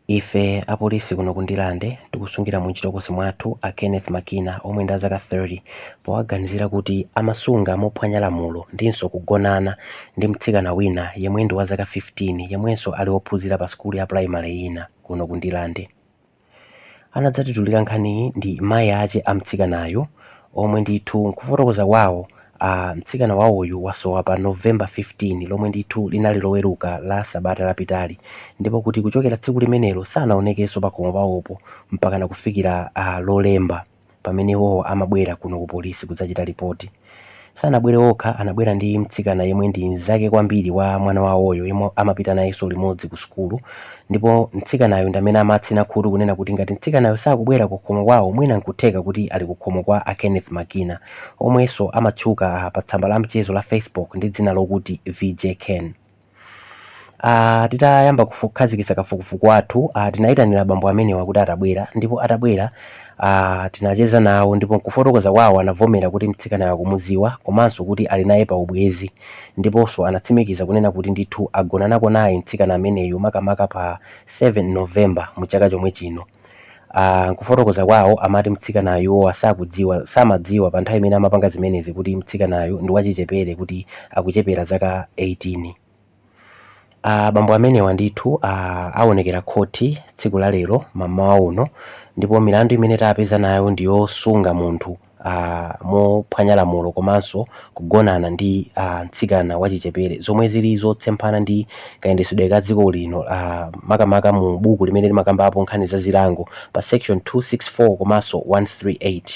Ife apolisi kuno ku Ndirande tikusungira mu chitokosi mwathu a Kenneth Makina omwe ndi azaka 30 powaganizira kuti amasunga mophwanya lamulo ndinso kugonana ndi mtsikana wina yemwe ndi wa zaka 15 yemwenso ali wophunzira pa sukulu ya primary ina kuno ku Ndirande. Anadzatitulira nkhaniyi ndi mayi ache a mtsikanayu omwe ndithu nkufotokoza kwawo a mtsikana wawoyu wasowa pa November 15 lomwe ndithu linali Loweruka la sabata lapitali, ndipo kuti kuchokera tsiku limenelo sanaonekenso pakhomo pawopo mpakana kufikira Lolemba pamene iwowo amabwera kuno ku polisi kudzachita ripoti. Sanabwere okha, anabwera ndi mtsikana yemwe ndi mnzake kwambiri wa mwana wawoyo yemwe amapita nayenso limodzi ku sukulu, ndipo mtsikanayo ndi amene amatsina khutu kunena kuti ngati mtsikanayo sakubwera kukhomo kwawo, mwina nkutheka kuti ali kukhomo kwa a Kenneth Makina omwenso amatchuka pa tsamba la mchezo la Facebook ndi dzina lokuti VJ Ken. Titayamba kukhazikitsa kafukufuku wathu, tinayitanira bambo amenewa kuti atabwera, ndipo atabwera tinacheza nawo, ndipo nkufotokoza kwawo anavomera kuti mtsikanayo akumudziwa komanso kuti ali naye pa ubwenzi, ndiponso anatsimikiza kunena kuti ndithu agonanako naye mtsikana ameneyu makamaka pa 7 November mu chaka chomwe chino. Nkufotokoza kwawo amati mtsikanayo sakudziwa, samadziwa pa nthawi imene amapanga zimenezi kuti mtsikanayo ndi wachichepere, kuti akuchepera zaka 18. Bambo amenewa ndithu aonekera khoti tsiku la lero mammawa uno, ndipo milandu imene tapeza nayo ndi yosunga munthu mophwanya lamulo komanso kugonana ndi mtsikana wachichepere, zomwe zili zotsemphana ndi kayendetsedwe ka dziko lino, makamaka mu buku limene limakambapo nkhani za zilango pa section 264 komanso 138.